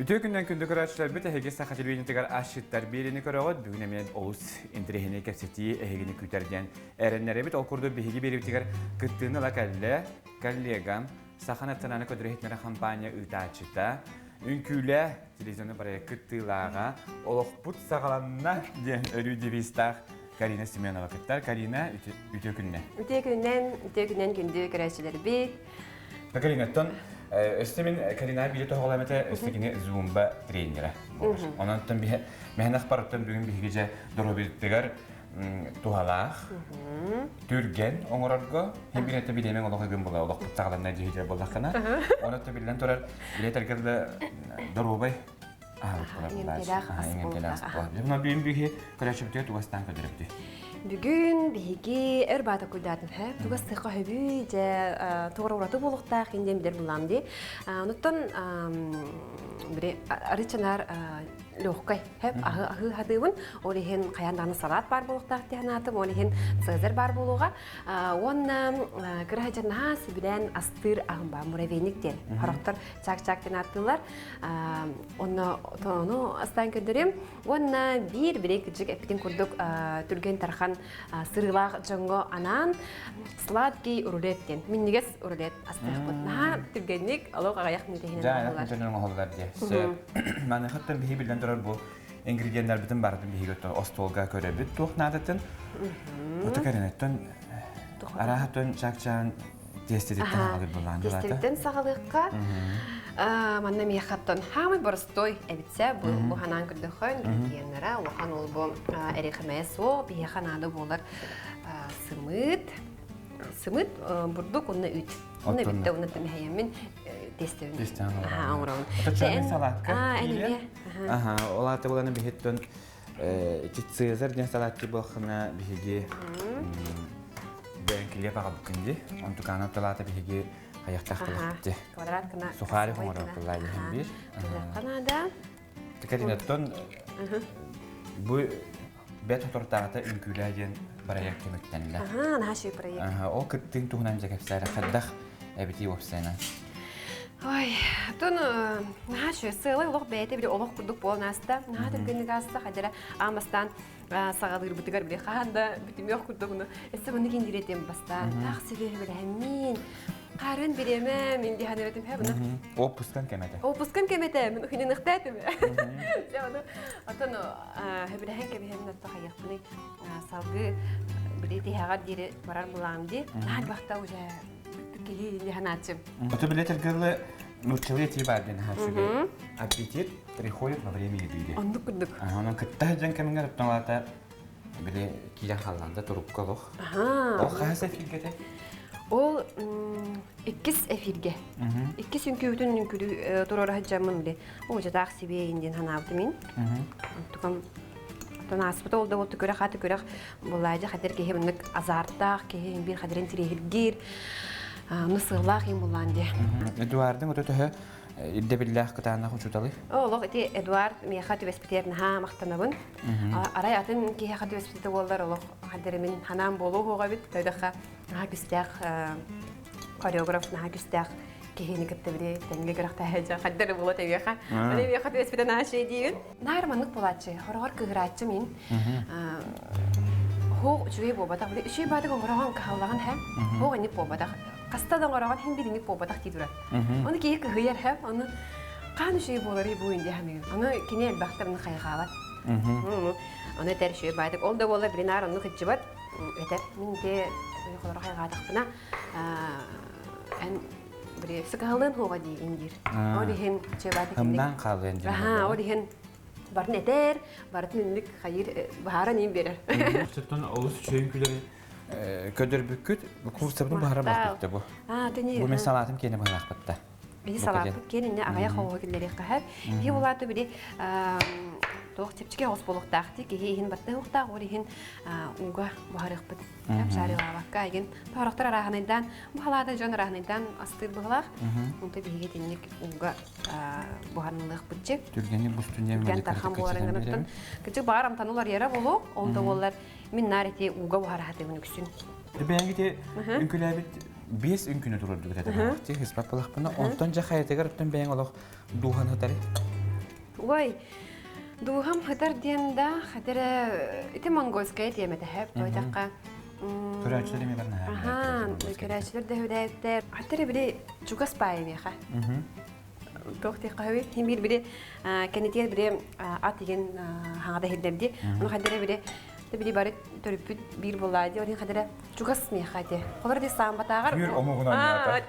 Үтүө күннэн күндү көрөөччүлэрбит эһиги саха телевидениетыгар асчыттар биэриини көрөҕүт. Бүгүн эмиэ олус интэриэһинэй кэпсэтии эһигини күүтэр диэн эрэннэрэбит. Ол курдук биһиги биэриибитигэр кыттыыны ыла кэллэ коллегам, Саха национальнай көтүрүһүтүнэр хампаанньа ыытааччыта, үҥкүүлэ телевизионный проект кыттыылааҕа, олохпут саҕаланна диэн өрүү девизтаах Карина Семенова кыттар. Карина, үтүө күннэн. Үтүө күннэн, үтүө күннэн күндү көрөөччүлэрбит. Каринаттан өссө мин Карина биир тоһоҕолоом этэ, өссө кини зумба тренера буолар. Онон биһи мэһэнэх барыттан бүгүн биһиги дьэ доруобуйатыгар туһалаах, түргэн оҥорорго хин бир этэ билиэмэҥ олох ыгым була олохпут саҕаланна дьиһи буоллаххына. Онон биллэн турар билетэргэ да доруобай Иҥэмтиэлээх ас буолуохтаах. Бүгүн биһи көрөөччүбүтүгэр тугастаан көрдөрөбүтүй? Бүгүн биһиги өр баата куйдаатын хэ тугас сыха хөбүй дьэ тугара ураты буолуохтаах индиэн билэр булаам ди. Онуттан бири арычанар легкай хэп аһы аһы хатыыбын ол иһин хайаан даҕаны салат баар буолуохтаах диэн аатым ол иһин цезарь баар буолуоҕа уонна кыра дьанаһаа сөбүлээн астыыр аһым баа муравейник диэн хорохтор чак-чак диэн ааттыыллар Онно тону астаан көрдөрүм. Уонна биир били кырдьык эппитин курдук түргэн тархан сырыылаах дьоҥҥо анаан сладкий рулет диэн минньигэс рулет астыахпыт. Наһаа түргэнник олох аҕыйах мүнүүтэ иһинэн оҥоһуллар диye. Маныхаттан биһи биллэн турар бу ингредиеннэрбитин барытын биһиги остуолга көрөбүт туох наадатын. Ото кэринеттен араһатын чак-чаан Тиэстэтиттэн саҕалыыр былаан Тиэстэтиттэн саҕалыахха. Манна миэхэттэн хаамай боростой эбитсэ бу бу ханаан көрдөххө ингредиеннара улахан ол бу эрихэмэ суох биһиэхэ наада буолар сымыыт сымыыт бурдук уонна үүт уонна бүттэ уонна тэмэһэйэммин тиэстэбин оҥоробун. Салатка. Аха, ол аата буланы биһиттэн ити Цезарь диэн салаатчы буолхана биһиги бэйэн килиэп аҕалбыккын дии. Онтукаана талаата биһиги хайахтаах талахпыт Квадрат кына. Сухарик оҥорор кыллаа диһин биир. Канада. Катинаттон бу бэт хотортааҕыта үҥкүүлээ диэн проект түмүктэннэ. Аха, наһаа проект. Ол кыттыын туһунан дьэ кэпсээрэ хайдах эбитий уопсайынан? Ой, тон наһаа үчүгэй сыалай олох бэйэтэ били олох курдук буолан ааста. Наһаа түргэнник ааста, хадьара аан бастаан саҕалыырбытыгар били хаһан да бүтүмүөх курдук өссө маны киндиретим бастаан таах сибиэһи билэһэммин хаарын бириэмэ мин диһан эбэтим хэ буна Опускан кэмэтэ. Опускан кэмэтэ мин ухиныныхтаатым. Дьэ ону отон хөбүлэһэн кэбиһэмин отто хайыахпыный салгыы били тиһэҕэр диэри барар булаам ди. Наһаа бахта уже киһи ханааччым. Ото билетергылы нууччалыы этии баар диэн хааччыгы. Аппетит приходит во время еды. Оннук курдук. Онон кытта сылдьан кэмингер оттон били киирэн халланда турукка олох. Ол хаһыс эфиргете? Ол иккис эфирге. Иккис үҥкүүтүн үҥкүлүү туруора сылдьаммын били о дьатаах сибиэйин диэн ханаабытым мин. Онтукам Оттон ааспыта ол да ол түкүрэх ааты күрэх Булаадьа хадыр киһи мыннык азартаах киһи биир хадырын тириэһиргиир ну сыаллаах им булаан дии. Эдуардың өтө төһө ирдэбиллээх кытаанах учууталы? Олох ити Эдуард миэхэ түбэспитигэр наһаа махтанабын. Арай атын киһиэхэ түбэспитэ буоллар олох хадырымын ханаан буолуо хуоҕа эбит. Тойдохха наһаа күстээх хореограф наһаа күстээх киһини кытта били тэҥҥэ күрэхтэһэ хайдары була тэбиэхэ. Аны миэхэ түбэспитэ наһаа үчүгэй диибин. Наар маннык буолааччы, хороҕор кыыһырааччы мин. Хоох үчүгэй буолбатах. Били үчүгэй баатык оҥороҕон кыһаллаҕын һэ. Хоох инник буолбатах. Хаста да оҥороҕон хин бир инник буолбатах дии турар. Ону киһи кыһыйар һэ. Ону хаан үчүгэй буоларый бу инди ханыгын. Ону кини элбэхтэ мин хайҕаабат. Ону этэр үчүгэй баатык. Ол да буоллар били наар онну кыдьыбат. Этэр. Мин де холоро хайҕаатахпына эн били сыкаһалыан хуоҕа диигин диир. Ол иһин чебаты Ымнаан хаалыан диэн. Аха, ол иһин барын этэр, барытын инник хайыр баһаран иин берер. Оттон олус үчүгэй күлэри көдөрбүккүт курсабын баһара баппытта бу. Бу мен салаатым киэнэ баһараахпытта. Били салааппыт киэнинне аҕыйах оҕо киллэриэххэ Киһи булааты били туох чэпчэки оҕус буолуохтаах дии киһи иһин баттыһыахтаах ол иһин ууга буһарыахпыт шаарилаабакка игин тоорохтор арааһынайдаан бу халаата дьон арааһынайдаан астыыр быһылаах онто биһиги итинник ууга буһарынылыахпытчы түргэнник бустун диэн түргэн тархан буоларыҥыттан кычык баар амтан уларыйара болу ол да буоллар мин наар ити ууга буһараһатыгын үксүн Бэйэҥ үҥкүлээбит биэс үҥкүнү турардыгыт этэ хыспат балахпына онтон дьэ хайатыгар оттон бэйэҥ олох дууһан хатары. Ой, дууһам хытар диэн да, хатера ити монгольская тиэмэтэ хэп, тойтахха. Көрөөччүлэр эмиэ барнаһаа. Аха, көрөөччүлэр да хүдээттэр. Хатера били чугас паайымиэхэ. Туох диэххэ хөбүй? Хин биир били кэнитиэр били ат деген хаҥада иһиллэрди. Ону хадера били били бары төрүппүт биир буоллаа дии. Onun хадера чугас миэхэ ити. Холор ди саамбатааҕар. Түүр омугунан аата.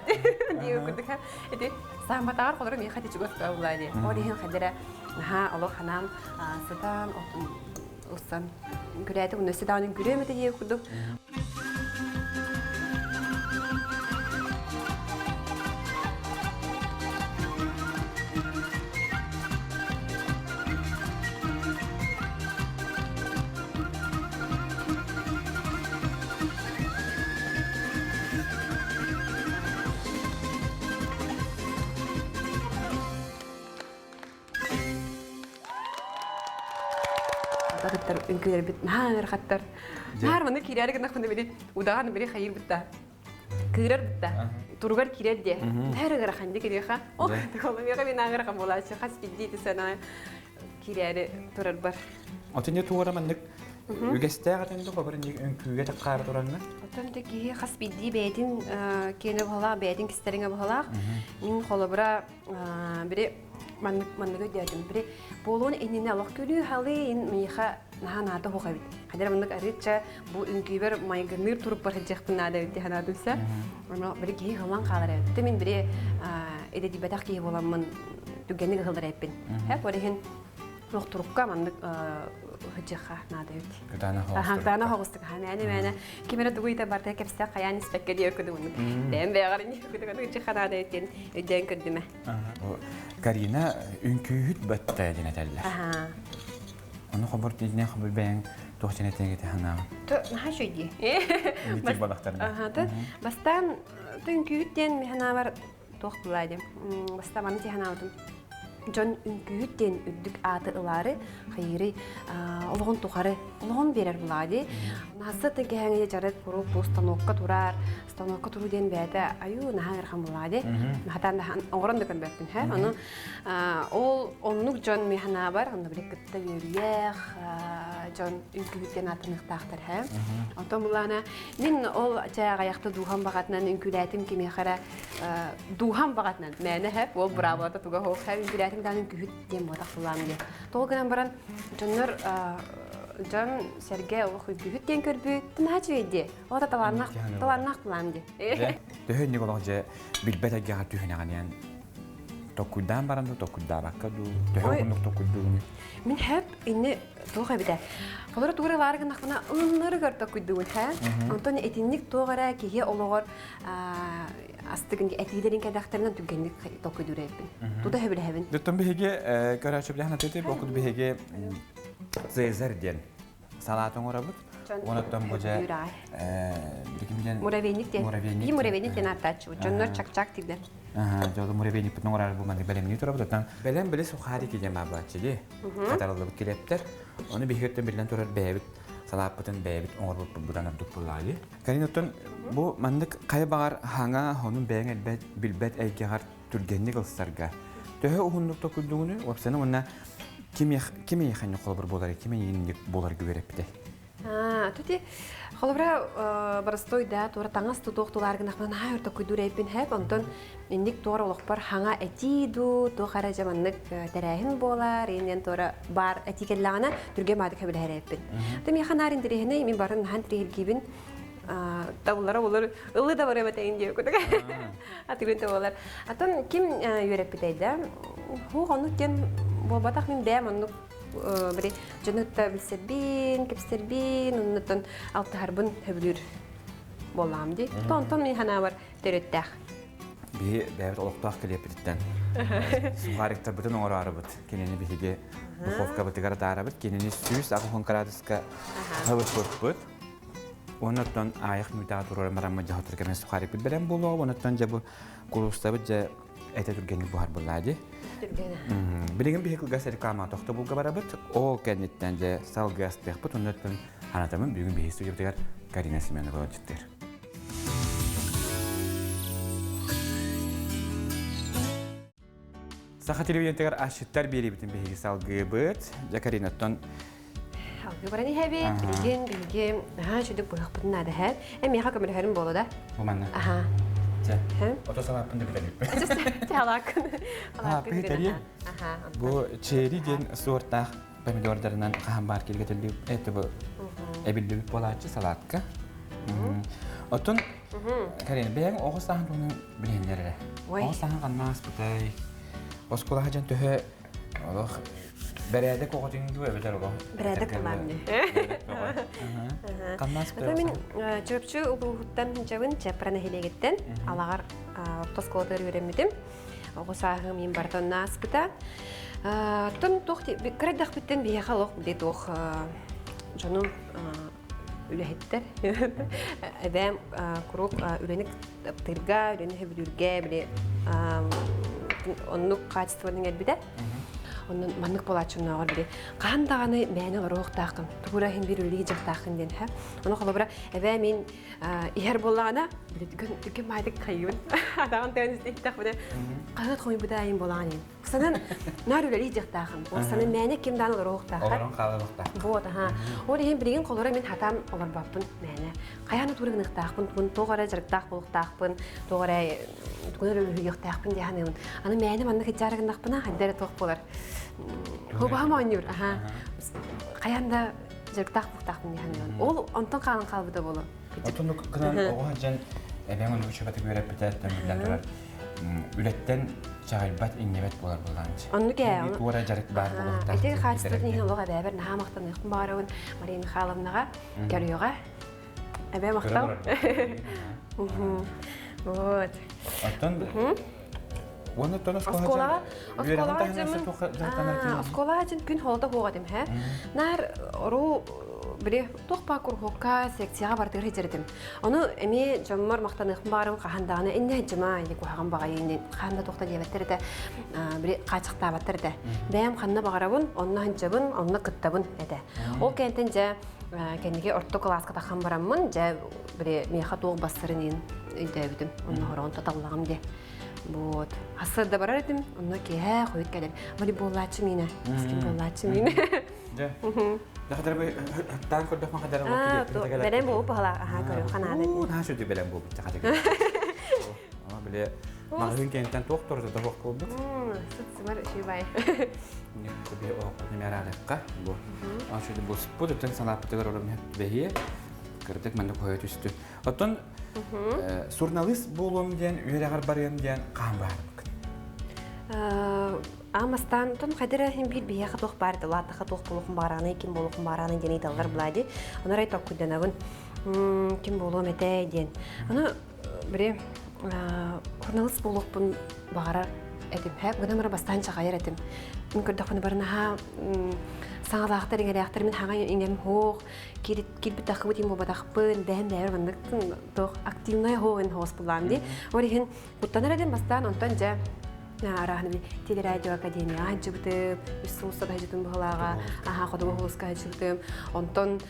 Дии курдук ити саамбатааҕар холор миэхэ ити чугас буоллаа дии. Ол иһин хадера наһаа олох ханаам сытан устан күрээти уну сыдаанын күрүөм этэ дии курдук. Атыттар үҥкүүлэрбит наһаа ыарахаттар. Наар маны киирээри гыннахпына били удаҕан били хайыыр бытта. Кыырар бытта. Туругар киирэр диэ. Наһаа ыарахан ди киниэхэ. О, миэхэ мин ыарахан буолааччы. Хас биирдии ити санаа киирээри турарбар. Отон туора маннык үгэстээх этэн да хобар үҥкүүгэ таккаары туранна. Отон да киһи хас биирдии бэйэтин киэнэ быһалаах, бэйэтин кистэриҥэ быһалаах. Мин холобура бири маннык маннык өйдөөтүм. Бири буолуон иннинэ олох күлүү-халыы ин миэхэ наһаа наада суох эбит. Хадара маннык арыычча бу үҥкүүбэр майгынныыр турукпар сылдьыахпын наада эбит дии санаатым сэ. Ону бири киһи ылан хаалар эбит. Мин бири идэтийбэтэх киһи буоламмын түгэнник ыһыллар эппин. Хэп ол иһин туох турукка маннык сылдьыахха наада эбит. Кытаана хоҕустук. Мээнэ мээнэ ким эрэ тугу ыйыта барта кэпсэ хайаан испэккэ диэ көдү бэйэм бэйэҕэр сылдьыахха наада эбит диэн өйдөөн көрдүмэ. Карина үҥкүүһүт бөттө диэн этэллэр. Ону хобор тиинэ хобор бэйэҥ туох диэн этиэҥ ханаабын? Наһаа үчүгэй дии. Бастаан үҥкүүһүт диэн миһанаабар туох булаа диэн. Бастаан маны тиһанаабытым. Дьон үҥкүүһүт диэн үрдүк ааты ылаары хайыырый олоҕун тухары олоҕун биэрэр булаа дии. Наһаса тыгыһаҥы дьарык куруук бу станокка турар станокка туруу диэн бэйэтэ айуу наһаа ыарахан булаа дии. Хатаан да оҥорон да көрбөппүн һэ. Ону ол оннук дьон мин санаабар онно били кытта үөрүйэх дьон үҥкүүһүттэн ааттаныахтаахтар һэ. Онтон булаана мин ол чааҕайахта дууһам баҕатынан үҥкүүлээтим кимиэхэ эрэ дууһам баҕатынан мээнэ һэ ол быраабылата туга суох һэ үҥкүүлээтим даҕаны үҥкүүһүт диэн буотах булаам диэн. Тоҕо гынан баран дьоннор дьон сэргэ олох үҥкүүһүт диэн көрбүт наһаа үчүгэй дии. Ота талааннаах талааннаах булаам дии. Төһө инник олох дьэ билбэт эйгэҕэ түһүнэҕиниэн токкуйдаан баран дуу, токкуйдаабакка дуу, төһө уһуннук токкуйдуугунуй? Мин хэп инни туох эбитэ. Холоро тугу баар гыннахпына ылыннарыгар токкуйдугун хэ. Онтон итинник туох эрэ киһи олоҕор астыгын этиилэрин кэдэхтэринэн түргэнник токкуйдуур эбиппин. Тута сөбүлэһэбин. Дьоттон биһиги көрөөччү билэһэн атыты бу биһиги Цезарь диэн салаат оҥоробут. Онуттан бу дьэ билигин Муравейник диэн. Муравейник. муравейник диэн ааттааччыбыт. Дьоннор чак-чак дииллэр. Дьолу муравейникпытын оҥорор бу маннык бэлэмнии турабыт. Оттон бэлэм били сухарики диэн баабааччы дии. Хатарыллыбыт килиэптэр. Ону биһиги өттөн биллэн турар бэйэбит салааппытын бэйэбит оҥорбуппут быдан ордук буоллаҕа Кэлин оттон бу маннык хайа баҕар хаҥа онун бэйэҥ элбэт билбэт эйгэҕэр түргэнник ылсарга төһө уһуннук токуйдугуну уопсайынан уонна ким эйиэхэ холобур буолар ким эйиинник буоларга үөрэппитэй Тути холобура боростой да туора таҥас тутуох тулаар гынахпына наһаа өр токуйдуур эйпин хэп онтон инник туора олохпор хаҥа этии дуу туох эрэ дьэ маннык тэрээһин буолар иннен туора баар этии кэллэҕинэ түргэн баадык хэбилэһэр эппин то миэхэ наар интэриэһинэй мин барын наһаа интэриэһиргиибин табыллара болор ылы да барыам этэйин диэ кутук атыгын болар атын ким үөрэппитэй да хуох оннук диэн буолбатах мин бэйэм оннук били дьону кытта билсэрбин кэпсэрбин оннуттан алтыһарбын сөбүлүүр буоллаҕым дии онтон мин санаабар төрүттээх биһи бэйэбит олохтоох килиэппититтэн сухариктарбытын оҥороорубут кинини биһиги духовкабытыгар атаарабыт кинини 180 градуска хабыппыппыт Оннуттан аайах мүтэҕэ туруоран бараммыт дьэ хотор кэмэ сухарикпыт бэлэм буолуоҕа. Оннуттан дьэ бу куруустабыт дьэ этэ түргэнник буһар буоллаа дии. Түргэнэ. Билигин биһи кылгас реклама тохтобулга барабыт. Ол кэнниттэн дьэ салгыы астыахпыт. Оннуттан анатамын бүгүн биһи студиябытыгар Карина Семенова ыалдьыттыыр. Саха телевидениетыгар асчыттар биэриибитин биһиги салгыыбыт. Дьэ, Каринаттан Алгы баран иһэбит, билигин биһиги наһаа үчүгдүк быһахпытын наада һэ. Эн миэхэ көмөлөһөрүм буолуо да? Бу манна. Аха. Чэ. Ото салааппын да бүтэрбиппин. Чэ, халааккын. Халааппын бүтэрии. Аха. Бу черри диэн суортаах помидордарынан хаһан баар килгэтиллибит это бу эбиллибит буолааччы салатка. Оттон Карина, бэйэҥ оҕо сааһын туһунан билиһиннэр эрэ. Оҕо сааһын ханна ааспытай? Оскуолаҕа дьон төһө олох бэрээдэк оҕотун дуу эбэтэр олох Бэрээдэк буолаам дии. Ханна ааспытай? Мин Чурапчы улууһуттан сылдьабын, Чаппара нэһилиэгиттэн Алаҕар орто оскуолатыгар үөрэммитим. Оҕо сааһым мин барытын ааспыта. Оттон туох кыра эрдэхпиттэн биһиэхэ олох били туох дьонум үлэһиттэр. Эбээм куруук үлэни таптыырга, үлэни сөбүлүүргэ, били оннук хаачыстыбаны иҥэрбитэ. Онон маннык буолааччыннааҕар били хаһан даҕаны мээнэ олоруохтааххын, тугура иһин биир үлэлии дьахтааххын диэн һэ. Ону холобура эбээ мин иһэр буоллаҕына, били түргэн маайдык хайыыбын. Атаҕын тыан истэхпинэ хаһыат хомуйбута айын буолаҕын Санан наар үлэлии дьахтаахым. Ол санан мээнэ ким даан олоруохтаахар. Олорон хаалыахтаах. Вот, аха. Ол иһин билигин холоро мин хатаан олорбоппун мээнэ. Хайаан да туурыгыныахтаахпын, тугун туох эрэ дьарыктаах буолуохтаахпын, туох эрэ тугун эрэ үлүһүйүөхтээхпин дии саныыбын. Аны мээнэ маннык дьарыгыннахпына хайда эрэ туох буолар. Хобаһым оонньуур, аха. Хайаан да дьарыктаах буолуохтаахпын дии саныыбын. Ол онтон хаалан хаалбыта буолуо. Отун гынан оҕо сылдьан эбэҥ ону үчүгэтик үөрэппитэ биллэн турар үлэттэн чаҕыйбат, иҥнибэт буолар буолаанчы. Оннук ээ. Туора дьарык баар буолуохтаах. Ити хаачыстыбатын иһин олох эбээбэр наһаа махтаныахпын баҕарабын Мария Михайловнаҕа, көрүөҕэ. Эбээ махтал. Вот. Оттон Уонна оттон оскуолаҕа оскуолаҕа оскуолаҕа дьин күн холото хуоҕа этим һэ. Наар оруу били туох баа курһуокка секцияҕа бардыгар сылдьар Ону эмиэ дьоммор махтаныахпын баҕарабын хаһан даҕаны иннэ дьыма или куһаҕан баҕайы иннин хаһан да туохта диэбэттэр этэ били хааччахтаабаттар этэ. Бэйэм ханна баҕарабын, онно сылдьабын, онно кыттабын этэ. Ол кэнтэн дьэ кэнники орто кылааска таххан бараммын дьэ били миэхэ туох бастарын иин өйдөөбүтүм. Онно хороҕун тоталлаҕым диэ. Вот. Ассырда барар этим, онно киэһэ хойут кэлэр. Волейболлааччы миинэ. Баскетболлааччы миинэ. Дьэ. Дахадар таан көрдөх махадар Бэлэм буолуп баһала аха көрүм ханаада. Наһаа сүрдү бэлэм буолбут хата. Ама биле маҕаһыын кэнтэн туох торото да суох буолбут. Сыт сымар үчүгэй. Бу оһохпутун эмиэ бу. Ан бу спут өттөн санааппытыгар ором бэһиэ. Кырдык маннык хойо түстү. Оттон суруналыыс буолуом диэн үөрэҕэр барыам диэн хаан баарбыккын? Аамастаан тон хайдара иһин биир биһиэхэ туох баар лаатаха туох буолуохун баараны ким буолуохун баараны диэн ыйыталлар блади. Онор токкуйданабын ким буолуом этэ диэн. Аны бири журналист буолуохпун баҕарар этим. Һэ гынан бара бастаан чаҕайар этим. Мин көрдөхпүнэ барынаһа саҥалаахтар иҥэрээхтэр мин хаҥа иҥэм хоох киирбит-таххыбыт им буолбатахпын, бэһэн бэйэбэр маннык туох активная хоһун хоос буллаам дии. Ол иһин куттанар этим бастаан, онтон дьэ арааһын телерадио академияҕа сылдьыбытым, үс сыл устата сылдьыбытым быһылааҕа, аха хотугу улууска сылдьыбытым. Онтон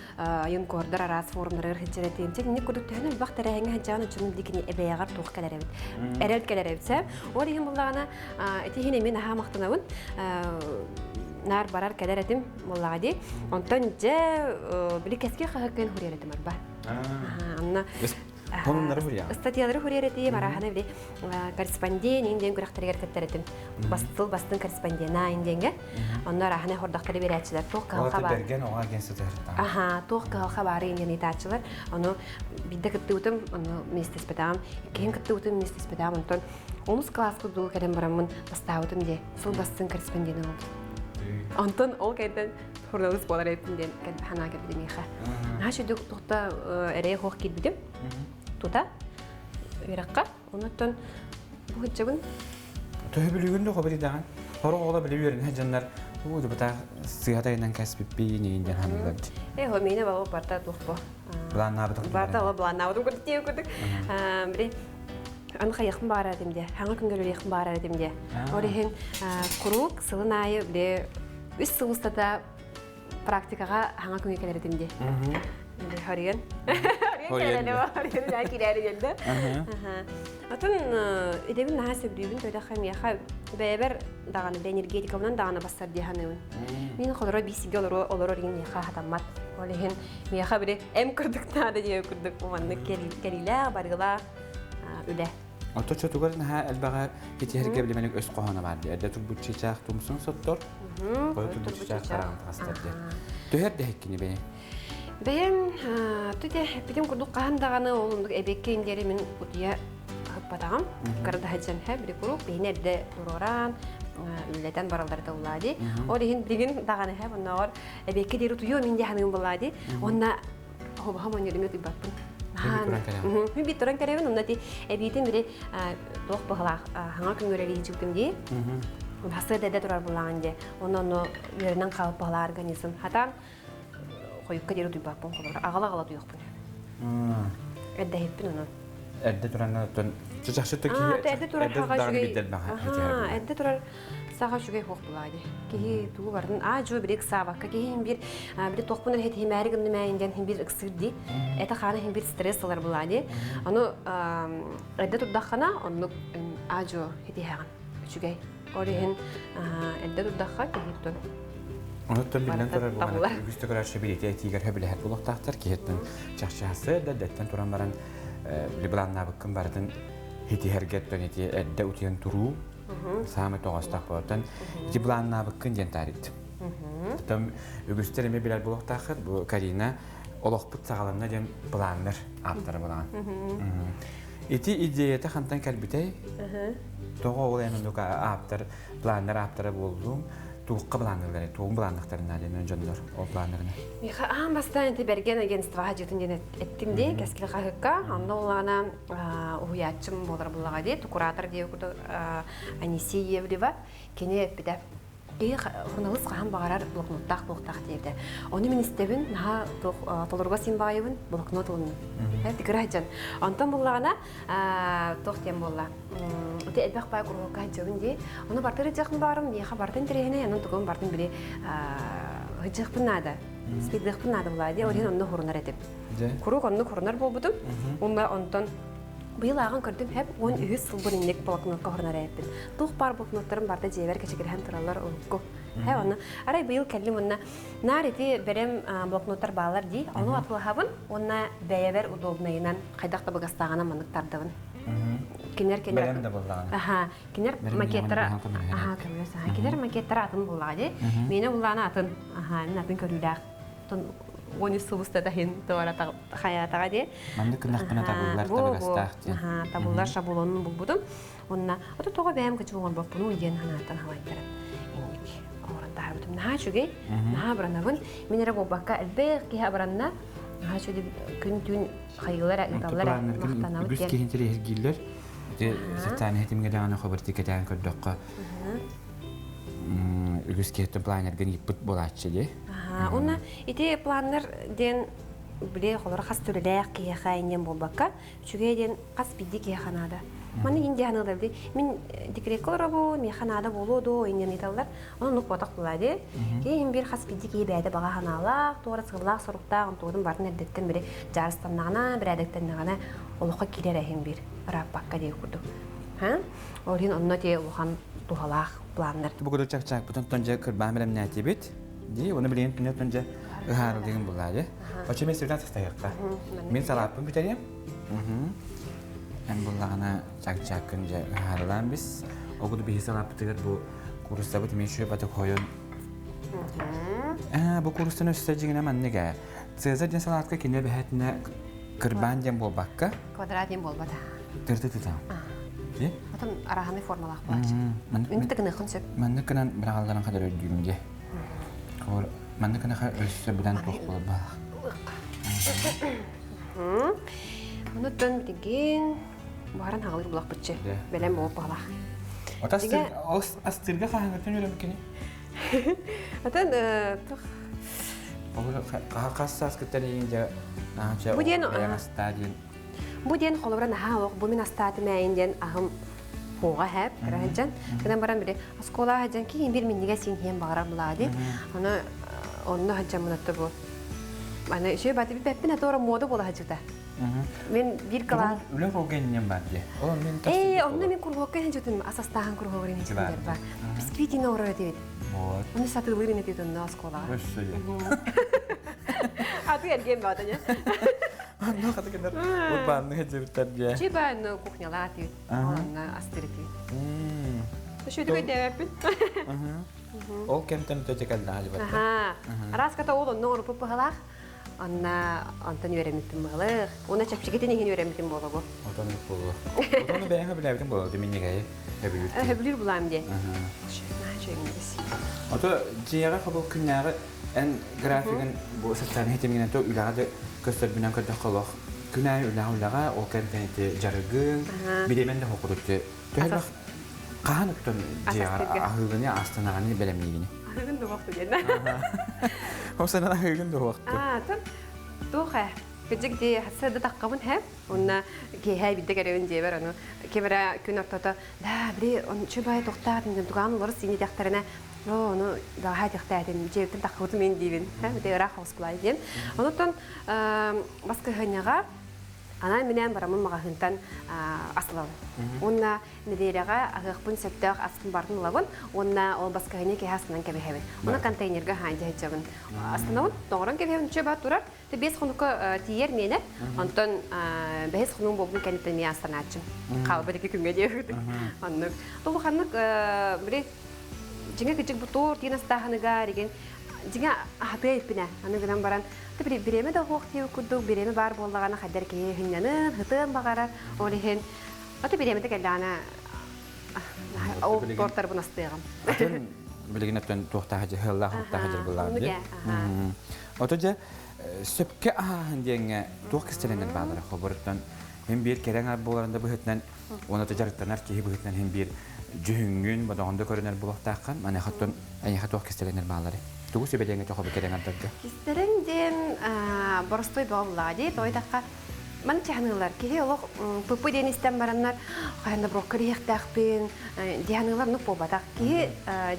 юнкордар араас форумнарыгар сылдьар этим. Итинник курдук төһөн элбэх тэрээһиҥҥэ сылдьаҕын оччону билигин эбэйэҕэр туох кэлэр эбит. Эрэл кэлэр эбит сэ. Ол иһин буллаҕына ити иһин эмиэ наһаа махтанабын. Наар барар кэлэр этим буоллаҕа дии. Онтон дьэ били кэскил хаһыаккын хуруйар этим арба. Анна Сонуннары хуруйаҕын? Статьялары хуруйар этим, арааһына били корреспондент иин диэн күрэхтэригэр кыттар этим. Бастыл бастын корреспондена иин диэнгэ. Онно арааһына хордохтору биэрээччилэр туох кыһалҕа баар. Бэргэн оҕо агентствотыгар. Аха, туох кыһалҕа баары иин диэн ыйытааччылар. Ону биирдэ кыттыбытым, ону миэстэспэтэҕим. Иккиһин кыттыбытым, миэстэспэтэҕим. Онтон онус кылааска дуу кэлэн бараммын бастаабытым дии. Сыл бастыҥ корреспондент буолбут. Онтон ол кэнтэн журналист буолар эбиппин диэн санаа кэлбитэ миэхэ. Наһаа сүдүк тухта эрэй хоох киирбитим. Тута үөрэххэ. Онуттан бу сылдьабын. Төһө билигин да хобри даҕан. Хоро оҕолор били үөрэнэ дьоннор уу дубата сыһа тайынан кэспиппи нин диэн ханыылар. Э хо миэнэ бала барта туох бо. Былааннаабытым. Барта ола былааннаабытым курдук тиэ курдук. Били аны хайыахпын баарар этим диэ, хаҥа күҥҥэ үлэлиэхпин баарар этим диэ. Ол иһин куруук сылын аайы били үс сыл устата практикаҕа хаҥа күҥҥэ кэлэр этим диэ. Харыйан. Хорыйан кирэри диэнде. Атын идэбин наһаа сөбүлүүбүн төдөхө миэхэ бэйэбэр даҕаны энергетикабынан даҕаны бассар дии саныыбын. Мин холоро биисигэ олорор олорор иһин миэхэ хатаммат. Ол иһин миэхэ били эм курдук наада диэ курдук маннык кэлиилээх, барыылаах үлэ. Ото чотугар наһаа элбэҕэ итиһэргэ билимэник өс хоһооно баар дии. Эрдэ турбут чыычаах тумсун соттор, хойу турбут чыычаах хараҕын таҕыстар диэн. Төһөр дэһиккини бэйэҥ? Бэйэм түте эппитим курдук хаһан даҕаны ол оннук эбиэккэ индиэри мин утуйа ыһыппатаҕым. Кырдаһыдьан хэ били куруук биһини эрдэ туруораан үлэлэтэн бараллар этэ дии. Ол иһин билигин даҕаны хэ оннооҕор эбиэккэ диэри утуйуом мин дии саныым буоллаа дии. Уонна хобоһом онньорумэ утуйбаппын. Мин бит туран кэрэбин, онно ти эбиитин били туох быһалаах хаҥа күҥүрэлии дьүктүм дии. Хасыа дэдэ турар булаан дии. Онно онно үөрэнэн хаалып быһалаа организм. Хатаан хойукка диэри утуйбаппын холобура аҕала-аҕала утуйуохпун. Эрдэһиппин онон. Эрдэ туранна оттон чачахчы киһи эрдэ турар хаҕа үчүгэй. Эрдэ турар саха үчүгэй хуох булаа ди. Киһи тугу барын аа жо бирик саабакка киһи хин бир били туохпун эрэ хитимээри гыннымээйин диэн хин бир ыксыыр ди. Это хаана хин бир стресс ылар булаа ди. Ону эрдэ турдаххына оннук аа жо хитиһэҕин үчүгэй. Ол иһин эрдэ турдахха киһи тутун Онуттан биллэн турар буолан үгүс көрөөччү билиэтэ этиигэр хөбүлэһэр буолуохтаахтар. Киһиттэн чахчы да дэттэн туран баран били былааннаабыккын барытын хитиһэргэ оттон ити эрдэ утуйан туруу саамай тоҕоостоох буолтан ити былааннаабыккын диэн таарыйдым. Оттон үгүстэр эмиэ билэр буолуохтааххыт бу Карина олохпут саҕаланна диэн планнар ааптара буолаҕын. Ити идеята хантан кэлбитэй? Тоҕо ол эн оннук ааптар, планнар ааптара буоллуҥ? Туохха былаанныыллар, тугун былааннахтарына диэн дьоннор ол планнарына? Миха аан бастаан ити Бэргэн агентствоҕа дьиэтин диэн эттим дии, Кэскил хаһыкка. Онно улаана уһуйааччым буолар буллаҕа дии, куратор диye курдук Анисия Евлева кини эппитэ. Киһи суруналыыс хаһан баҕарар блокноттаах буолуохтаах диэбитэ. Ону мин истэбин, наһаа толоруга син баайыбын, блокнот ылынным. Тикыра сылдьан. Онтон буллаҕына, туох диэн буолла, ити элбэх баай куруһуокка сылдьабын дии. Ону бартыр ыдьахпын баарым, миэхэ бартын интэриэһинэй, онон тугун бартын били ыдьахпын наада, спидыахпын наада булаа дии, ол иһин онно хурунар этим. Куруук оннук хурунар буолбутум. Уонна онтон Быйыл ааҕан көрдүм хэп 13 сылбын инник блокнотка хорунар эппин. Туох баар блокноттарым барда дьиэбэр кэчигирэһэн тураллар урукку. Хэ онно арай быйыл кэллим уонна наар ити бэрем блокноттар баалар дии. Ону атылаһабын уонна бэйэбэр удобнайынан хайдах да быгастааҕынан маннык тардабын. Кинер кинер Бэлэм да буоллаҕына. Аха, кинер макеттара аха көмүс аха кинер макеттара атын буллаҕа дии. Миэнэ буллаана атын. Аха, мин атын көрүүлээх. 13 сыл устата иһин туора хайаатаҕа дии. Маннык гыннахпына табыллар табыгастаах диэн. Табыллар шаблонун булбутум. Онна ото тоҕо бэйэм кычым оҥорбоппунуу диэн санааттан халайтаран инник оҥорон таһаарбытым. Наһаа үчүгэй, наһаа абыранабын. Мин эрэ буолбакка элбэх киһи абыранна. Наһаа үчүгэй күн-түүн хайыылар ыыталлар махтанабыт Үгүс киһи интэриэһиргииллэр. Ити социальнай ситимҥэ даҕаны хобарти кэтээн көрдөххө үгүс киһиттэн планерга ыйыппыт буолааччы дии. Уонна ити планнар диэн били холоро хас түрүлээх киһиэхэ инньэн буолбакка, үчүгэй диэн хас биирдии киһиэхэ наада. Манна иин диэн ыла били мин декретка олоробун, миэхэ наада буолуо дуо инньэн ыйыталлар. Онон оннук буотах буолаа дии. Киһи иһин биир хас биирдии киһи бэйэтэ баҕа санаалаах, туора сыаллаах-соруктаах, онтугутун барытын эрдэттэн били дьаарыстаннаҕына, бэрээдэктэннэҕинэ олоххо киирэр иһин биир ырааппакка диир курдук. Ол иһин онно ти улахан туһалаах планнар. Бу курдук чак-чакпытын тон дьэ кырбаан бэлэмнээтибит. Дии, оны билигин түнэ дьэ ыһаарылыгын буллаа дьэ. Очо мен сирден састайыахха. Мин салааппын бүтэриэм. Эн буллаҕына чак-чаккын дьэ ыһаарылаан бис. Ол биһи салааппытыгар бу куруссабыт эмиэ шөп атык хойун. Бу курустан өссө дьиҥинэ маннык ээ. Цезарь диэн салаатка кине бэһэтинэ кырбаан диэн буолбакка. Квадрат диэн буолбата. Тырты тытам. Потом араһаны формалаах буолааччы. Үнү тыгыныаххын сөп. Маннык гынан быраҕалларын хадыр өйдүүм дии. Маннык гына өссө быдан туох буолбаах. Онуттан битигин буһаран хаҕалыр булахпытчы. Бэлэм буолуп баҕалаах. Астырга хаһаҥҥыттан үөрэммиккиний? Атын Хас сааскыттан иин дьэ Бу диэн астаа диэн Бу диэн холобура наһаа олох бу мин астаатым ээйин диэн аһым хуоҕа хэп кыра сылдьан гынан баран били оскуола сылдьан киин бир минньигэс син иһиэн баҕарар булаа дии аны онно сылдьаммын отто бу аны үчүгэй бати бэппин атора муода буола сылдьыбыта. Мен бир кылаас Үлэ кургеннен бар дии. Ол мен Ээ, онно мен кургуокка хэнчүтүм асастаахан кургуогар хэнчүтүм бар. Бисквитин оҥорор этибит. Вот. Оны сатыылыыр этибит онно оскуолаҕа. Өссө дии. Аты эргиэн баатаня. Онно хаты кенер урбаанны хеджебиттер дии. Чи бааны кухнялаа этибит. Онно астыр этибит. Шөйдүк өйдөөбөппүн. Ол кэмтэн өтө кэллэҕэ дьыбатта. Аха. Араас ката ол онно оҥорбут быһалаах. Онна онтон үөрэммиппин быһалыах. Уонна чэпчэкитин иһин үөрэммитим буола бу. Отон буолуо. Отону бэйэҥэ билээбитин буолуо, минньигэйи өбүлүүр. Өбүлүүр булаам диэн. Наача Ото дьиэҕэ хобул күннээҕи эн графигын бу социальнай ситимҥинэн то үлэҕэ да көстөрбүнэн көрдөххө олох күн аайы үлэҕэ үлэҕэ ол кэнтэн ити дьарыгыҥ бириэмэн да хокурутtu төһө хаһан оттон дьиэҕэр аһыыгыны астанаҕаны бэлэмниигини Аһыгын дуоқту диэн. Ол сенен аһыыгын дуоқту. Аа, тон туох ээ. Кыдьык дии хасса да таххабын һэ. Онна киэһэ бидде кэрэбин дьиэбэр ону кемера күн ортото да били ончу бай тохтаатын дем тугаан олору сиини тэхтэринэ оо ону даҕаһа тэхтээтим дьиэбиттэн таххыбытым мин диибин һэ бите ыраах хоскулай диэн. Онуттан баскыһынньаҕа анаан минээн барамын маҕаһыынтан асылабын. Уонна нэдиэлэҕэ аһыахпын сөптөөх аспын бартын ылабын уонна ол баскыһынньа киһи астынан кэбиһэбин. Уонна контейнерга хаан дьаһайчабын. Астанабын, тоҥорон кэбиһэбин, үчүгэй баат турар. Те бес хонукка тиийэр миэнэ. Онтон бэһис хонуум буолбун кэнниттэн миэ астанааччым. Хаалбыт ики күҥҥэ диэбит. Оннук. Тулуханнык били дьиҥэ кыдьык бу туор тиин астааһыныгар igen дьиҥэ аһатыа иппинэ. Аны гынан баран ты бириэмэ да уһуох диэбит курдук бириэмэ баар буоллаҕына хайдар киһи хынньанын, хытыан баҕарар. Ол иһин аты бириэмэтэ кэллэҕинэ ол тортарбын астыаҕым. Атын билигин өттөн туохтаах дьыһыллаах хуттаах дьырбылаах дии. Ото дьэ сөпкө аһааһын диэҥҥэ туох кистэлэнэр баалара хобуруттан хин биир кэрэҥ ар буоларын да быһытынан уонна дьарыктанар киһи быһытынан хин биир дьүһүҥҥүн бодоҕун да көрүнэр буолуохтааххын маныаха эйиэхэ туох кистэлэнэр баалары тугу сүбэлиэҥ этэ хобу кэрэҥ ардарга Кистэлэҥ диэн боростуой бөҕө дии тоойдахха маны чаһыныылар киһи олох пыпы диэн истэн бараннар хаһан да брокколи иһиэхтээхпин диһаныылар ну буолбатах киһи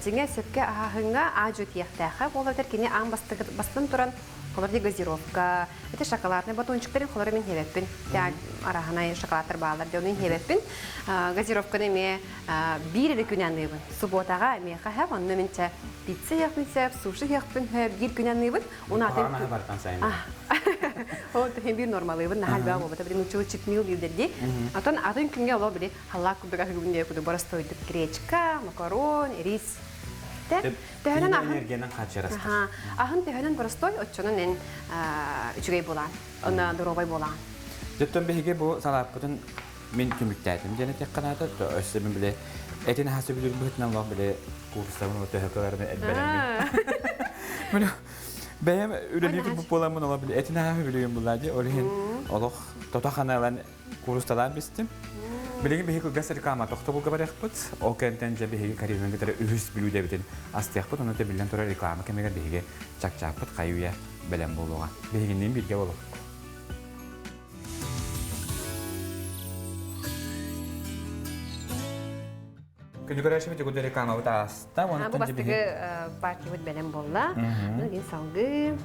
дьиҥэ сөпкө аһааһыҥҥа аадьу тиэхтээхэ буолар кини аан бастан туран холор ди газировка это шоколадный батончиктарын холор мин хебеппин араһанай шоколадтар баалар дьону хебеппин газировканы эмиэ биир эрэ күн аныыбын субботаҕа миэхэ хэп онно мин чэ пицца иһиэхпин сөп суши иһиэхпин сөп биир күн аныыбын Унаатын Ол тэһин биир нормалыыбын наһаа элбэх буолбата били нуччалыы чипмил дииллэр Отон атын күҥҥэ олох били халлаак курдук аһыыбын диye курдук боростуойдук гречка, макарон, рис. Төһөнөн аһын энергиянан хааччарастар. Аһын төһөнөн боростой оччонон эн үчүгэй буолаан, онно доруобай буолаан. Дьоттон биһиги бу салааппытын мин түмүктээтим диэн этиэххэ наада. Өссө мин били этин аһа сөбүлүүр быһыытынан олох били курсабын төһө кыларыны элбэрэммин. Мин бэйэм үлэлии турбут буоламмын олох били этин аһа сөбүлүүрүм буллаа дии. Ол иһин олох тото ханалан курусталаан бистим. Билигин биһиги кылгас реклама тохтобулга барыахпыт. Ол кэнтэн дьэ биһиги Каринаны кытары үһүс бүлүүдэбитин астыахпыт. Онон биллэн турар реклама кэмигэр биһиги чакчааппыт хайы-үйэ бэлэм буолуоҕа. Биһигинниин бииргэ болу. Күнү көрөөчүбүт Дьокуускай рекламабыт ааста. Бу бастакы партиябыт бэлэм буолла. Мин салгыы.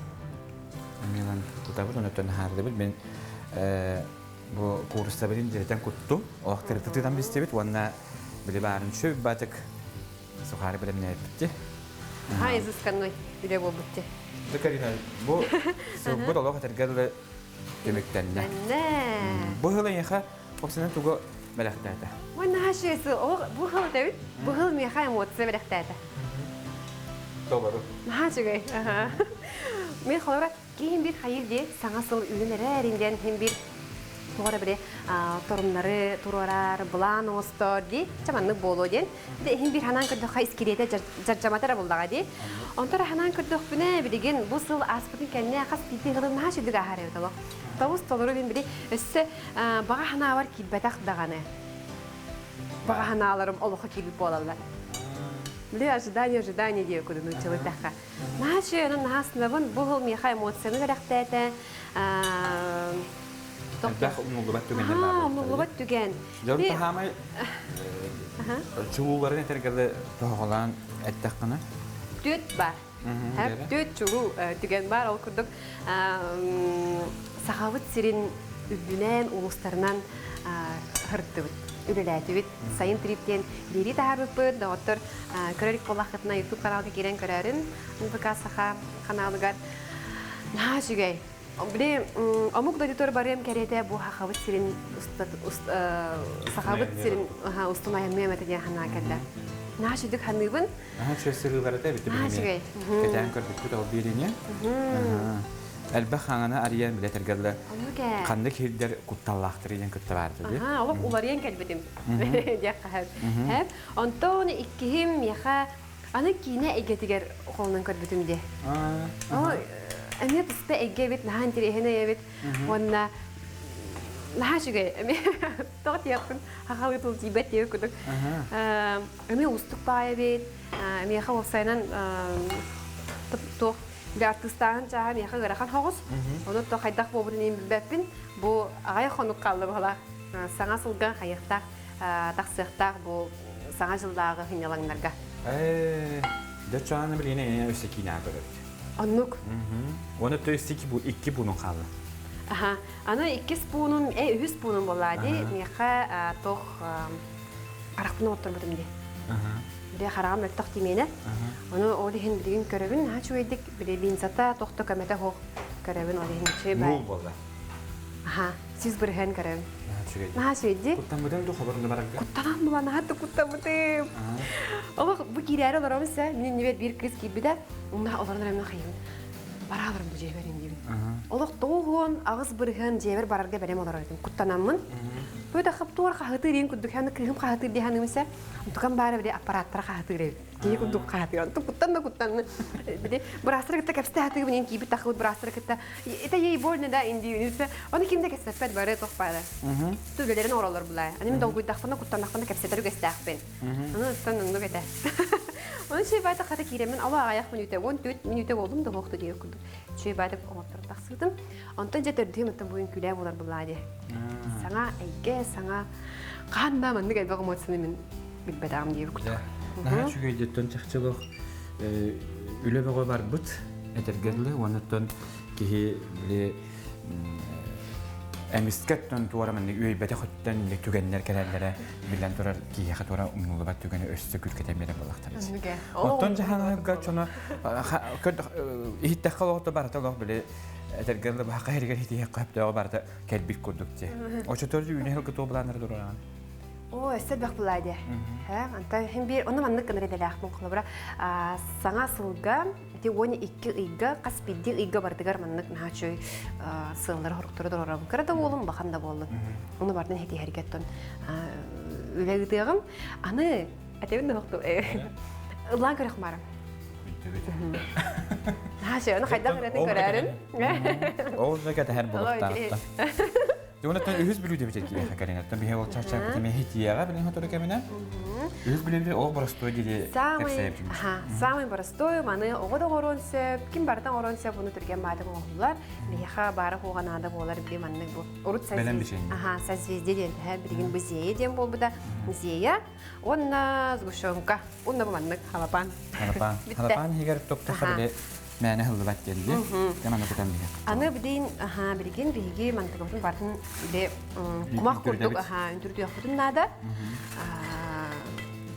Милан тутабыт, онуттан хаардыбыт. Мен бу курстабытын дьиэтэн куттум. Олох тырытытытан бистибит уонна били баарын шөп батык сухаары бэлэмнээбиппит. Ха изысканной үлэ буолбут. Карина, бу сылбыт олох этэргэ дылы түмүктэннэ. Бу сыл эйиэхэ Оксана тугу бэлэхтээтэ? Ой, наһаа сыл бу сыл этэбит. Бу сыл миэхэ эмоция бэлэхтээтэ. Толору. Наһаа үчүгэй. Мен холоро киһим бир хайыр дии саҥа сыл үүнэн эрэрин диэн хим бир туора бири торумнары туруорар, былаан оҥостор дии чаманнык буолуо диэн. Де иһин бир ханаан көрдөххө искириэтэ жаржаматара буллаҕа дии. Онтон ханаан көрдөхпүнэ билигин бу сыл ааспытын кэннэ хас биирдии сылым наһаа сүдүг ааһар эбит олох. Тобус толору мин били өссө баҕа ханаабар киирбэтэх даҕаны. Баҕа ханааларым олохо киирбит буолаллар. Били ожидание, ожидание диye кудун нууччалыы Наһаа үчүгэй, онон наһаа астынабын. Бу сыл миэхэ эмоцияны бэлэхтээтэ. Элбэх умнуллубат түгэннэр баар. Умнуллубат түгэн. Дьон таһаамай чулууларын этэргэлэ тоһоҕолоон эттэххинэ? Түөт бар. Түөт чулуу түгэн бар. Ол курдук Сахабыт сирин үрдүнэн, улуустарынан сырыттыбыт, үлэлээтибит. Сайын трип диэн биэрии таһаарбыппыт. Доҕоттор, көрөр буоллаххытына YouTube каналга киирэн көрөөрүн, НВК Саха каналыгар. Наһаа үчүгэй. Били омук дойдутугар барыам кэриэтэ бу Сахабыт сирин Сахабыт сирин устун айанныам этэ диэн санаа кэллэ. Наһаа үчүгдүк саныыбын. Наһаа үчүгэй сырыылар этэ эбит Наһаа үчүгэй. Кэтээн көрбүппүт ол биэриини. Элбэх хаҥаны арыйан билэ тэргэллэ. Ханнык хирдэр кутталлаахтар диэн кытта баарды дии. Аха, олох уларыйан кэлбитим. Диэх хаһан. Онтон иккиһим миэхэ аны киинэ эйгэтигэр холонон көрбүтүм дии. Эмиэ туспа эйгэ эбит, наһаа интэриэһинэй эбит. Уонна наһаа үчүгэй. Эмиэ тоҕо тиэхпин хахалыы тыл тиийбэт диэбит курдук. Эмиэ уустук баай эбит. Миэхэ уопсайынан туох били артыыстааһын чааһа миэхэ ыарахан соҕус. Ону то хайдах буолбутун иһин билбэппин. Бу аҕай хонук хаалла быһалаах. Саҥа сылга хайыахтаах тахсыахтаах бу саҥа дьыллааҕы сынньалаҥнарга. Ээ, дьэ чааны билигин өссө киинэҕэ көрөбүт. Оннук. Уонна то есть икки буунун хаалла. Аха. Аны иккис пуунум, үһүс пуунум буолла дии. Миэхэ туох харахпын оҥотторбутум дии. Били хараҕым мөлтөх тимиэнэ. Ону ол иһин билигин көрөбүн, наһаа үчүгэйдик били линзата туох да көмөтө суох көрөбүн, ол иһин үчүгэй бай. Нуул буолла. Аха, сис бырыһыан көрөбүн. Наһаа үчүгэй. Наһаа үчүгэй дии. Куттаммытым ду хоборунда барарга? Куттанан була наһаа да куттаммытым. Олох бу киирээри олоробун сэ, мин иннибэр биир кыыс киирбитэ, онно олорон эрэ мин хайым. Барааларым бу дьиэбэр диибин. Олох 98% дьиэбэр барарга бэлэм олорор этим. Куттанаммын. Бу да хаптуор хаһытыыр диэн курдук аны кыыһым хаһытыыр дии саныыбын Онтукам баара били аппараттара хаһытыыр эбит. Киһи курдук хаһытыыр. Онтун куттан да куттан. Били быраастары кытта кэпсэтэ сатыыбын иин киирбит тахыбыт быраастары кытта это ей больно да индиюнү Оны ким да кэпсэппэт бары туох баара. Үлэлэрин оҥороллор булаа. Аны мин долгуйдахпына куттаннахпына кэпсэтэр үгэстээхпин. Аны оттон оннук этэ. Оны чүй баайта хата киирэммин ала аҕайах мүнүүтэ, 14 мүнүүтэ болдум да буохту диир курдук. Чүй баайта оҥотторон тахсыбытым. Онтон дьэ төрдүһүм оттон буйун күлээ буолар булаа дии. Саҥа эйгэ, саҥа хаан да маннык элбэх эмоцияны мин билбэтэҕим диир курдук. Наһаа үчүгэй дьиттэн чахчылых үлэ бөҕө барбыт этэргэ дылы уонна киһи били эмискэ өттөн туора маннык үөйбэтэх өттөн түгэннэр кэлэллэрэ биллэн турар киһиэхэ туора умнуллубат түгэни өссө күркэтэн биэрэр буоллахтар. Оттон дьаһаныгга чоно иһиттэххэ олоҕто барыта олох били этэргэ дылы баха хэригэр хитиһиэххэ хөптөөҕө барыта кэлбит курдук дии. Очотор үүнэ хылгы туо былааннары тураан. Оо, өссө элбэх булаа дии. Антон хин биир ону маннык гынар идэлээхпин холобура саҥа сылга Ити 12 ыйга, хас биирдии ыйга барытыгар маннык наһаа үчүгэй сыаллары хоруктары туруорабын. Кыра да буоллун, улахан да буоллун. Ону барытын хитиһэргэ оттон үлэ ыытыаҕым. Аны, этэбин да хохту, ыллаан көрөх маарым. Наһаа үчүгэй, ону хайдах ырыатын көрөөрүн. Ол да кэтэһэр буолуохтаахтан. Дьонуттан үһүс бүлүүдэ битэр киһиэхэ кэлин. Оттон биһи ол чача битими хитиэҕэ билин хотору кэминэ. Үһүс бүлүүдэ ол боростуой дири Самый, самый боростуой маны оҕо да оҥоруон сөп, ким барыта оҥоруон сөп, уну түргэн баатык оҥоһуллар. Биһиэхэ баара хуоҕа наада буолар би маннык бу. Урут Аха, созвездие диэн билигин бу зея диэн буолбута. Зея уонна сгущенка. Уонна бу маннык халапаан. Халапаан. Халапаан иһигэр топтоха били мээнэ һыллыбат диэн дии. Манна кутан биһи. Аны билигин, аха, билигин биһиги мантыкабытын бартын били кумах курдук аха үntүрдүөхпүтүн наада.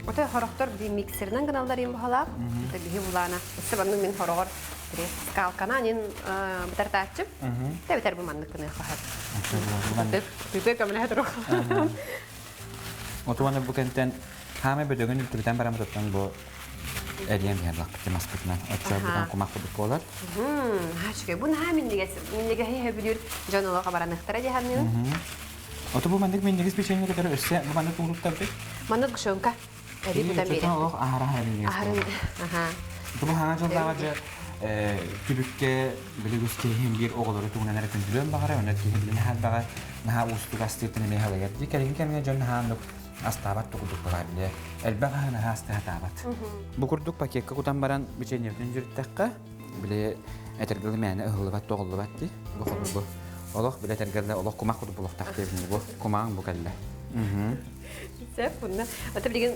Отой хорохтор би миксеринэн гыналлар им баһалаах. Это биһи булаана. Өссө банны мин хороҕор били скалкана анин бытартааччы. Тэ битер бу маннык гыныах баһар. Тыты көмөлөһө турук. Отуаны бу кэнтэн хаамай бөдөгүн үлтүрүтэн баран тоттон бу Эриэн биһэр лахпыт маспытынан оччо бутан кумах курдук буолар. Үчүгэй. Бу наһаа минньигэс. Минньигэһи сөбүлүүр дьон олох абараныахтара дии саныыбын. Ото бу маннык минньигэс печенье кытары өссө бу маннык уурууттарбыт. Маннык сгущенка. Эри бутан биэрэ. Олох аһара минньигэс. Аһарын. Аха. Бу хаҥа дьыллааҕа дьэ түбүккэ билигус киһи биир оҕолору тугунан эрэ күндүлүөн баҕара, онно киһи билин хаалдаҕа наһаа уустук астыыртан эмиэ халыйар. Дии кэлиҥҥи кэмҥэ дьон наһаа оннук астаабат курдук баар билэ. Элбэх аһы наһаа астаатаабат. Бу курдук пакекка кутан баран печеньебитин дьүрүттэххэ, били этэргэлэ мээнэ ыһыллыбат, тоҕуллубат дии. Бу холобур олох били этэргэлэ олох кумах курдук булуохтаах диэбин бу кумаҕын бу кэллэ. Сөп, онно. Ата билигин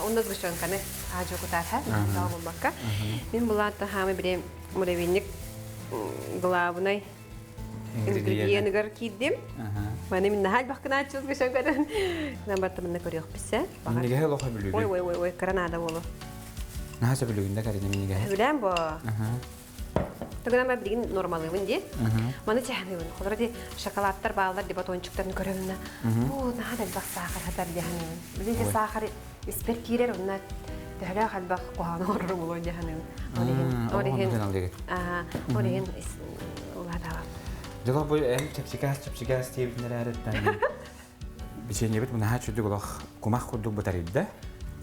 онно сгущенканы аажы кутаарха, болбакка. Мин булаатта хаамы били муравейник главный. Ингредиеныгар киирдим. Маны мин наһаа элбэх гынааччыбыз гышан көрөн. Нам бартамынна көрүөхпүсэ. Миннигэһи олох сөбүлүүбүн. Ой, ой, ой, ой, кыра наада буолу. Наһаа сөбүлүүгүн да Карина миннигэһи. Сөбүлээн бо. Тугунан ба билигин нормалыыбын дии. Маны чэһэниибин. Холоро ди шоколадтар бааллар ди батончиктарын көрөмүнэ. Бу наһаа да элбэх саахар хатар диэханыыбын. Билин ди саахар испэр киирэр онно төһөлөөх элбэх куһаҕаны оҥорор буолуо диэханыыбын. Ол иһин, ол иһин, ол иһин улаатаҕа. Дьоло бу эн чэпчикээс чэпчикээс диэбитин эрээриттэн бичиэнньэбит наһаа чүдүк олох кумах курдук бытарыйда.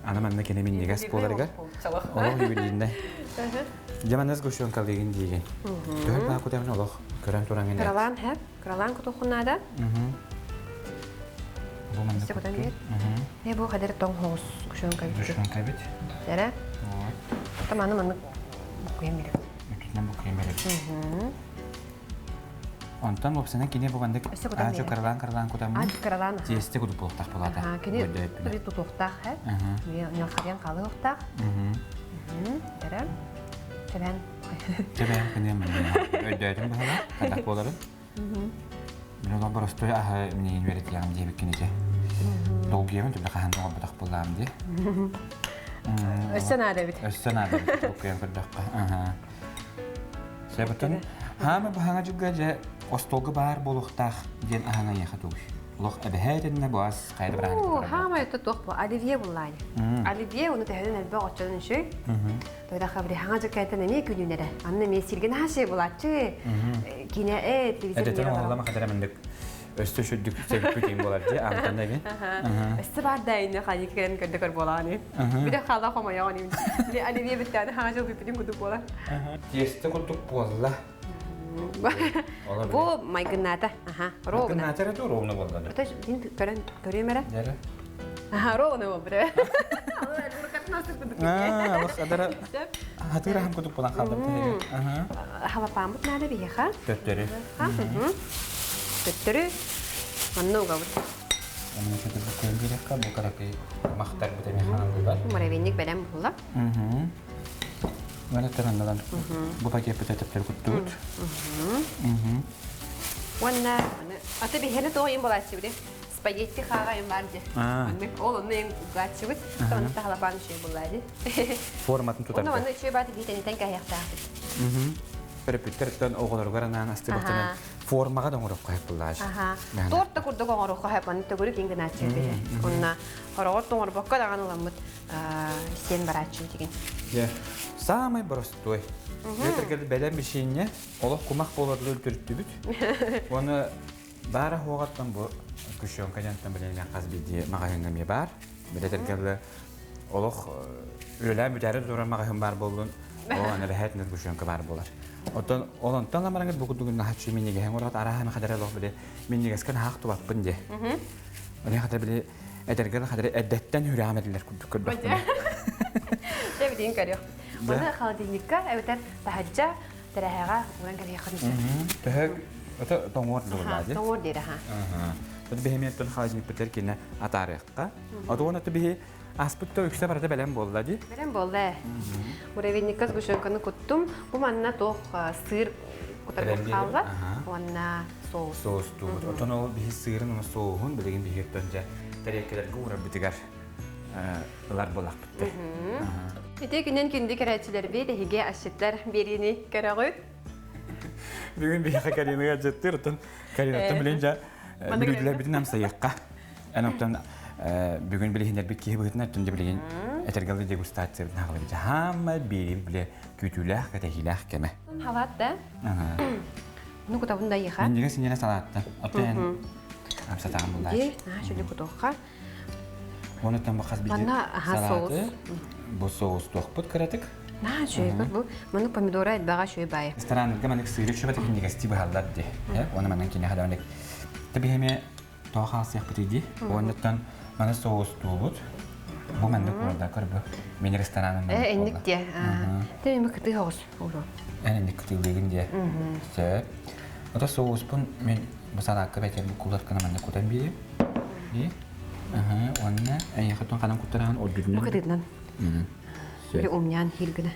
Аны манна кини минньигэс буоларыгар олох юбилейнай. Дьэ манна сгущенкалыыгын диигин. Төһө баа кутамын олох көрөн тураҥын. Кыралаан хэп, кыралаан кутуоххун наада. Бу манна кутан бир. Э бу хадер тоҥ хоҕус сгущенка бит. Сгущенка бит. Дэрэ. Таманы маннык буккуйан беребит. Үтүнэн буккуйан беребит. Онтон уопсайынан кини бу маннык аачы кыралаан-кыралаан кутаммын. Аачы кыралаан. Тиэстэ кудук буолуохтаах буолаата. Кини тури тутуохтаах э. Ньалхарыйан хаалыахтаах. Дэрэ. Тэбэн. Тэбэн кыныам өйдөөтүм быһыла. Хайдах буоларын. Мин олох боростуой аһы миниин үөрэтиэҕим диэбиккин ити. Долгуйабын түбэ хаһан оҥорботох буоллаҕым дии. Өссө наада эбит. Өссө наада эбит. Толкуйан көрдөххө. Сөбүтүн хаама баһаҥа дьылга дьэ остуолга баар буолуохтаах диэн аһаҥа эйиэхэ тугуй? Олох эбэһээ итиннэ буас хайда быраһаҥа Хаама это туох бу оливье буллаани. Оливье уну төһөнөн элбэх оччонон үчүй. Тойда хабри хаҥа дьыккайтан эмиэ күнүнэрэ. Анна эмиэ сирген хашы булааччы. Кине э телевизор. Эдетен оҕоллама хадара мындык өстө сүрдүк сөбүппүт болар дии амтан дагин. Өстө бар да инне ханьык кэлэн көрдө көр буолаани. Биде хала хомойоҕон Или оливье биттааны хаҥа жыл бүппүтүн кудук буолар. Тиэстэ курдук буолла. Бу майгыннаата. Аха, ровно. Майгыннаата эрэ дуу, ровно буолла да. Ото дин көрөн көрүөм эрэ. Дэрэ. Аха, ровно буолбута. Аа, алыс адара хатыыр аһым кудук буолан хаалдым. Аха. Халапааммыт наада биһиэхэ. Төттөрү. Төттөрү. Манна угабыт. Онно сөтөрбүт көрөн биэрэххэ бу каракый махтарбыт эмиэ хааллылар. Муравейник бэлэм буолла. Маны таранналан бу пакеппит төптөр куттубут. Уонна аты биһэни тоҕо им булааччыбыт спагетти хааҕа им бар дии. Маннык ол онно им угааччыбыт. Онно тахалапаан үчүгэй буллаа дии. Форматын тутарга. Онно манна үчүгэй бааты биитэнитэн кэһиэхтээхпит. Төрөппүттэр оҕолоругар анаан астыбыттан формаҕа да оҥоруохха сөп буллаачы. Торт да курдук оҥоруохха сөп, аны төгүрүк иҥ гынааччы Онно хороҕор тоҥорбокко даҕаны ыламмыт сиэн барааччы тигин. Дьэ, саамай боростуой. Дьэ, бэлэм мишиинньэ олох кумах буоларлы өлтөрүттүбүт. Уонна баара хуоҕаттан бу сгущенка дьантан билинэн хас биирдии маҕаһыыҥҥа эмиэ баар. Билэтэргэллэ олох үлэлээн бүтээри турар маҕаһыын баар буоллун, ол аны бэһээтинэ сгущенка баар буолар. Оттон ол онтон ламараҥыт бу курдук наһаччы минньигэһин урат арааһын хадара олох били минньигэскэ наһаах тубаппын дии. Ону хата били эдэргэр хадары эрдэттэн хүрэҕим этилэр курдук көрдөхпүнэ. Дьэ билигин көрүөх. Оны холодильникка эбэтэр таһырдьа тэрэһэҕэ ууран кэбиһиэххин сөп. Төһө ото тоҥуор дуоллаа дии. Тоҥуор диэри ха. От биһимиэттэн холодильникпытыгар кинэ атаарыахха. От уонна биһи аспыт да үксэ барыта бэлэм буолла дии. Бэлэм буолла. Муравейникка сгущенканы куттум. Бу манна туох сыр кутарбыт хаалла. Уонна соус. Соус туут. Отон ол биһи сыырын уонна соуһун билигин биһиэттэн дьэ тэриэккэлэргэ уурарбытыгар ылар буолахпыт. Ити күнүн күндү көрөөччүлэрбит, эһиги асчыттар биэриини көрөҕүт. Бүгүн биһиэхэ Каринаға дьыттыр, оттон Каринаттан билин дьэ бүлүүдүлэрбитин амсайыахха. Эн оттон бүгүн билиһиннэрбит киһи быһыытынан оттон дьэ билигин этэргэлы дегустациябытын хаалабыт. Хаама биэри биле күүтүүлээх, кэтэһиилээх кэмэ. Халаат да? Ну кутабын да иха. Минньигэ синньэнэ салаатта. Оттон амсатаҕын буллаач. Ди, наһаа шүлү кутуохха. Онуттан бу хас биир Манна аха соус. Бу соус туохпут кыратык. Наһаа үчүгэй бу. Маны помидора элбэҕэ үчүгэй баайы. Рестораннарга маннык сыыры үчүгэй минньигэстии быһаллар дии. Уонна манан киниэхэ да Тэбиһэми тоҕо хаалсыахпытый дии. Уоннаттан маны соустуубут. Бу маннык уорда көрбү. Мин рестораным Э, инник диэ. Тэ мен кытыы хоҕус ууру. Эн инник кытыылыыгын диэ. Сөп. Ото соуспун мен бу салаакка бэтэр бу кулар гына манна кутан биэрим. Дии. Аха, уонна эйиэхэ тон ханан куттараан ордүтүнэн. Бу кытыытынан. Били умняан хиил гына.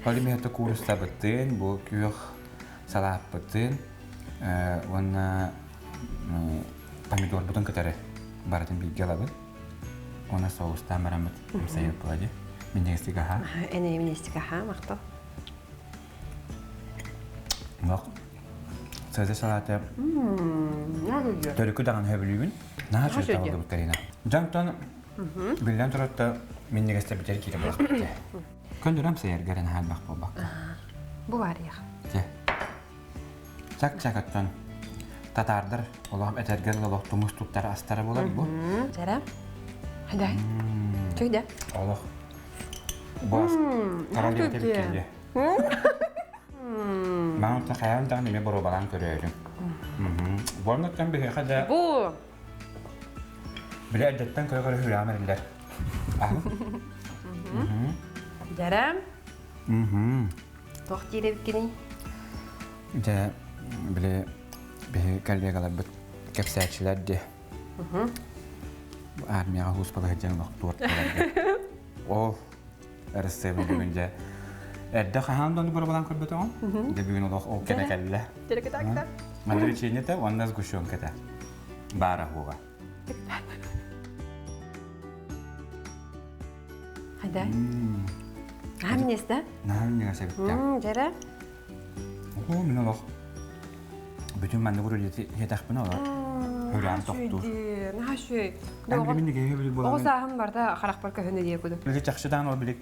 Ол миһэтэ куурустабыттын бу күөх. Салааппытын уонна помидорбутун кытары барытын бииргэ ылабыт. Уонна соустаан бараммыт амсайыт була дии. Минньигэстик аһаа. Эне минньигэстик аһаа, махтал. Лох. Цезарь салааты төрүкү даҕаны сөбүлүүбүн. Наһаа үчүгэй табыллыбыт Карина. Дьонтон биллэн турар минньигэстэрбитигэр киирэ буолахпыт. Көннөрөм сэйэргэр наһаа элбэх буолбакка. Бу баарыйах. Дьэ. Чак-чак оттон татаардар олох этэргэр олох тумус туттар астара буолар бу. Жара. Хайдай. Чөйдө. Олох. Бу ас королевата биккэлле. Маҥан хайаан даҕаны эмиэ боруобалаан көрөөрүм. Буоннаттан биһиэхэ да Бу. Билэ эрдэттэн көрө-көрө хүрэҕим эриллэр. Дьара. Туох диир эбиккиний? Дьэ, били биһи коллегаларбыт кэпсээччилэр дии. Армияҕа һууспала сылдьан охтуор Ол ырысыабын бүгүн дьэ эрдэ хаһан да боруобалаан көрбөтөҕүм. Дьэ бүгүн олох ол кэмэ кэллэ. Манна печенье уонна сгущенката баара хуга. Хайда? Наһаа минньигэс да? Наһаа минньигэс эбит. Дьэрэ. Оо, мин олох бүтүн маннык үрүлэти иһэтэхпинэ олор. Хөрөөн тохтуур. Наһаа үчүгэй. Эн билимин киһи билик буолан. Оҕо сааһым барда харахпар көһүнэ диye кудук. Билги чахчы даҕаны ол билик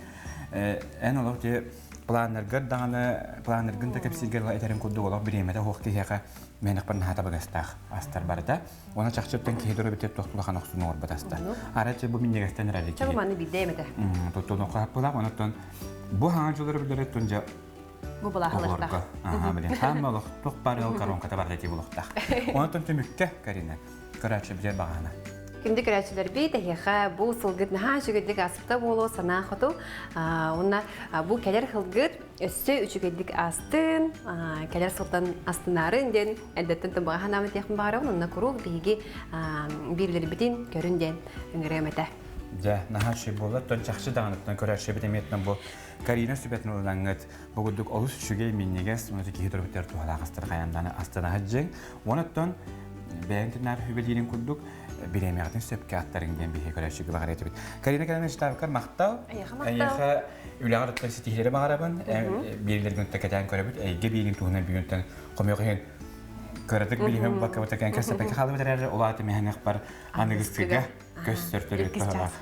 эн олох те планнаргар даҕаны планнаргын да кэпсииргэр этэрин курдук олох бириэмэтэ суох киһиэхэ мэнэхпэр наһаа табыгастаах астар барыта. Уонна чахчыттан киһи дөрөбүтэ туох улахан охсуну оҥорбот аста. Арачы бу минньигэстэн эрэр киһи. Маны билдэ эмэтэ. Туттуну хаппылаах, онуттан бу хаҥа дьыллары билэрэ тунжа Бу былаахылыктаах. Аха, билин. Хаама олох туох бар ыл коронката барда ти булуктаах. Онтон түмүккэ Карина көрөөччү бир бағана. Күндү көрөөччүлэрбит, эһиэхэ бу сылгыт наһаа үчүгэйдик ааспыта буолуо санаа хоту. Уонна бу кэлэр сылгыт өссө үчүгэйдик аастын, кэлэр сылтан астынаарын диэн эрдэттэн тымбаҕа санаабыт диэхпин баҕарабын. Онно куруук биһиги биирлэрбитин көрүн диэн ыҥырыам этэ. Дьэ, наһаа үчүгэй буолла. Оттон чахчы даҕаныттан көрөөччүбүт эмиэтинэн бу Карина сүбэтин ылынаҥҥыт бу курдук олус үчүгэй, минньигэс, уонна киһи төрөппүттэр туһалаах астар хайаан астана сылдьыҥ. Онон бэйэҥ тынаар сүбэлиирин курдук бириэмэҕитин сөпкө аттарыҥ диэн биһиги көрөөччүгэ баҕар этибит. Карина кэлэн штабкар махтал. Эйиэхэ махтал. Эйиэхэ үлэҕэр оттон ситиһиилэри баҕарабын. Биэриилэргин кэтээн көрөбүт. Эйгэ биэрин туһунан бүгүнтэн хомойуох иһин кыратык билиһин баккабыта кэн кэсэпэккэ хаалыбыт эрээри улааты мэһэнэх бар аныгыстыга көстөр төрүт туһалаах.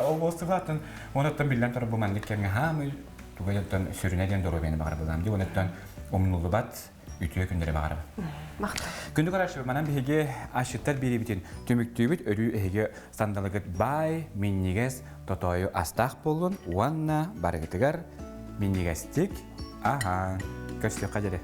Ол буолсугаатын онуттан биллэн турар бу маннык кэмҥэ хаамый тугай оттон сүрүнэ диэн доруобуйаны баҕарабылаам дии онуттан умнуллубат үтүө күннэри баҕарабын. Махтал. Күндү көрөөччү, манан биһиги асчыттар биэриибитин түмүктүүбүт. Өрүү эһиги сандалыгыт баай, минньигэс, тотоойу астаах буоллун уонна барыгытыгар минньигэстик аһаан. Көрсүөххэ диэри.